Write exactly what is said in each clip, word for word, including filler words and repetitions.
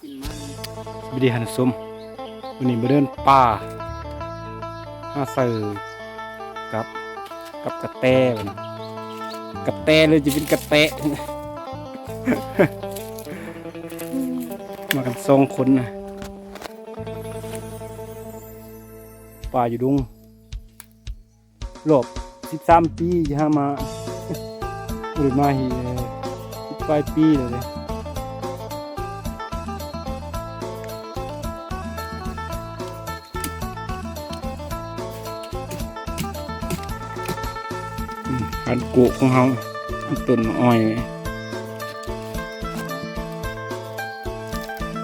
สวัสดีท่านผู้ชม วันนี้มาเดินป่า หาใส่กับ กับกระแตบัดนี้ กระแตเลยจะเป็นกระแต มากันสองคนนะ ป่าอยู่ดง รอบสิบสามปีจะหามา บ่ได้มาอีก เอ่อ สิบปลายปีแล้วเด้ อืม การปลูกของเฮา ต้นอ้อย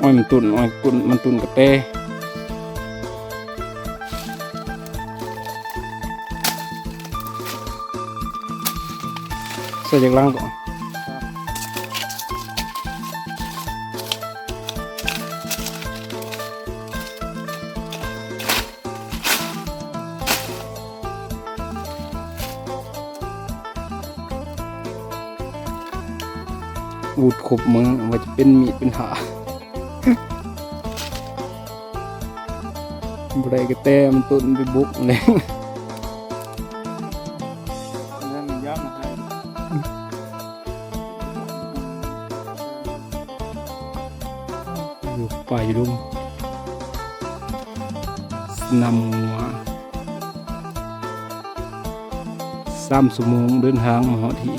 อ้อยมันตุ่น อ้อยตุ่น มันตุ่นกระแต ใส่จากลังก่อน อูดครบมือ ว่าจะเป็นมีดเป็นหา บ่ได้กระแตมันตุ่นไปบุกเลย นั่นมันย้ำมาให้ อยู่ป่าอยู่ดง สนามงัว สามชั่วโมงเดินทางมาฮอดที่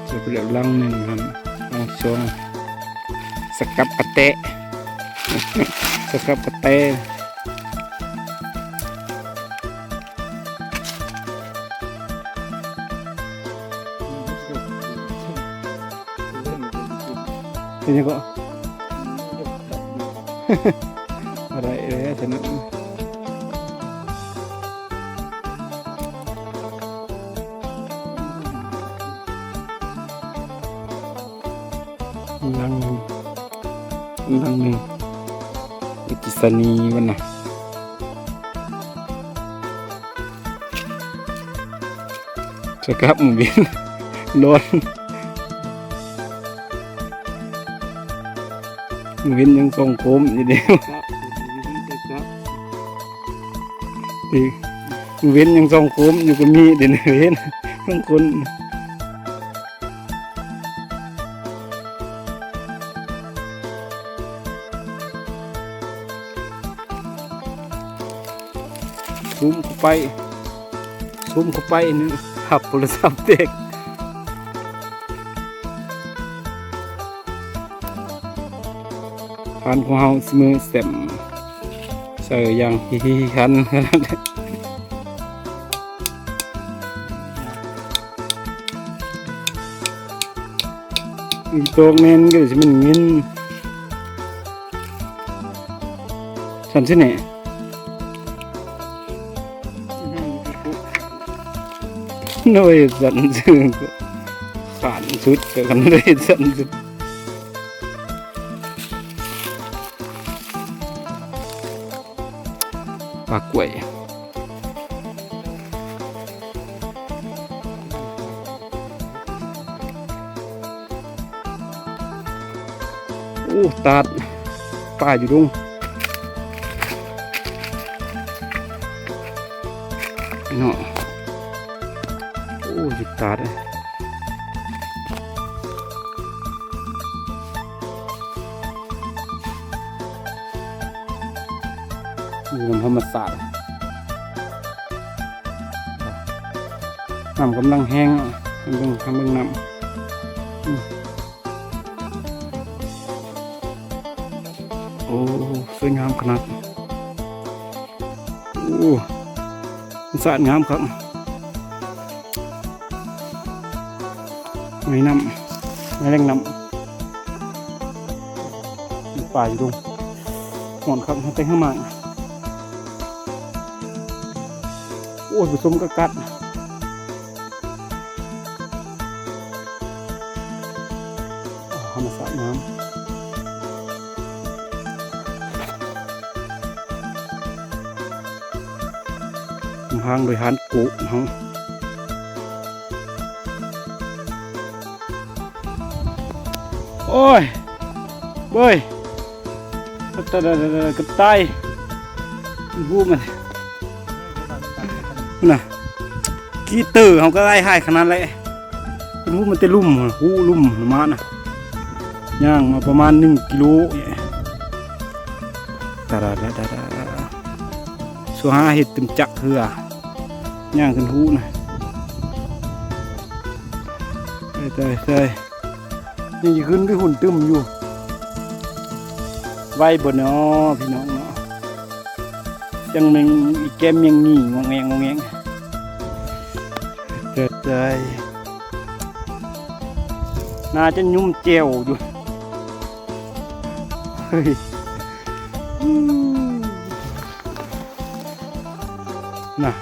จะไปเหลือลังหนึ่งครับ ลังสอง สกับกระแต สกับกระแต เป็นยังก็ อะไรเอ้ยสนุก ลังหนึ่ง ลังหนึ่ง อิกิสานีมันนะ สครับหมูบิน ร้อน หมูบินยังส่องโคมอยู่เด้ ครับ ครับ อีก หมูบินยังส่องโคมอยู่ก็มีเด้ เห็นบางคน ซูมเข้าไป ซูมเข้าไปนี่ หับโทรศัพท์เด็ก ผ่านของเฮาเสมอแซม ใส่อย่างฮิฮิฮันขนาดนั้น อีโตกแม่นก็สิมันเงิน ฉันสิเนี่ย น้อยสันซึ่งก็ ขานสุดก็กันเลยสันสุด ปลากล้วย โอ้ ตาด ป่าอยู่ดง เนาะ โอ้ อยู่ตาดเลย อยู่นำธรรมชาติ น้ำกำลังแห้ง เบิ่ง เบิ่งน้ำ อืม โอ้ สวยงามขนาด โอ้ มันสะอาดงามครับ ไม้น้ำ ไม้แรงน้ำ ป่าอยู่ดง หอนครับ แต่ข้างมาก โอ้ย ผสมกับกัด ธรรมชาติงาม หา ทางโดยหารโกะเฮา โอ้ย เบ้ย กระต่าย กระต่าย มันหูมัน น่ะ ขี้เต๋อเขาก็ไล่ให้ขนาดแหละ มันหูมันแต่ลุ่ม หูลุ่มมาน่ะ ย่างมาประมาณหนึ่งกิโลเนี่ย ตะดาดาดาดา สัวหาเห็ดเต็มจักเฮือ ย่างขึ้นหูนะ ใช่ใช่ใช่ นี่ขึ้นไปหุ่นตึมอยู่ ไหวบ่เนาะพี่น้องเนาะ จังแมงอีแก้มแมงงี่งองแงงงองแงง เกิดใจ น่าจะยุ่มแจ่วอยู่ เฮ้ย อืม น่ะ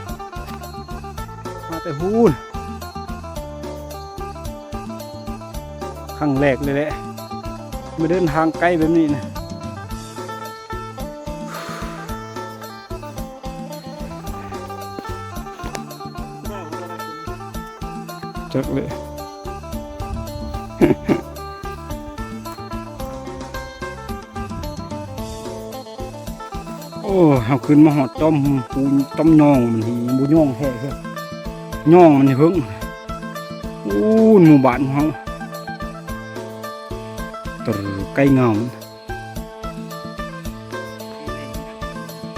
มาแต่ฮู้น ครั้งแรกเลยแหละ มาเดินทางไกลแบบนี้นะ จักเลย โอ้ เฮาขึ้นมาฮอดต้อมปูนต้อมยองมันนี่ บ่ยองแท้เด้อ ยองมันเฮิง โอ้ หมู่บ้านของเฮา ตรึไกลงาม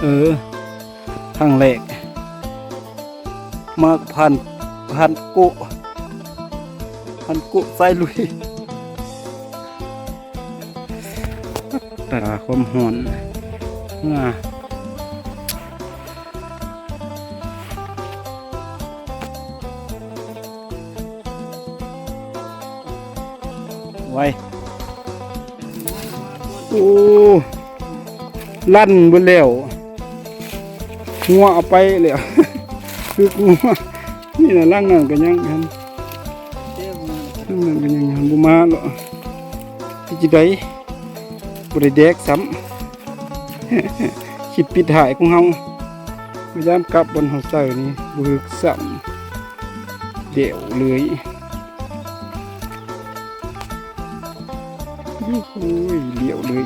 เออ ครั้งแรก มาผ่าน ผ่านโกะ ผ่านโกะสายลุย ตาความฮ้อน อ่า ไว้ โอ้ ลั่นเบิดแล้ว งัวเอาไปแล้ว คืองัว นี่นะ หลังนั้นก็ยังหั้น หลังนั้นก็ยังหั้น บ่มาหรอก สิจิได บ่ได้แดกซ้ำ คลิปปิดท้ายของเฮา พยายามกลับบ่อนเฮาใส่นี่ บ่ฮึกซ้ำ เดี่ยวเลย โอ้ย เดี่ยวเลย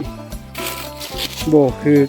บ่คือ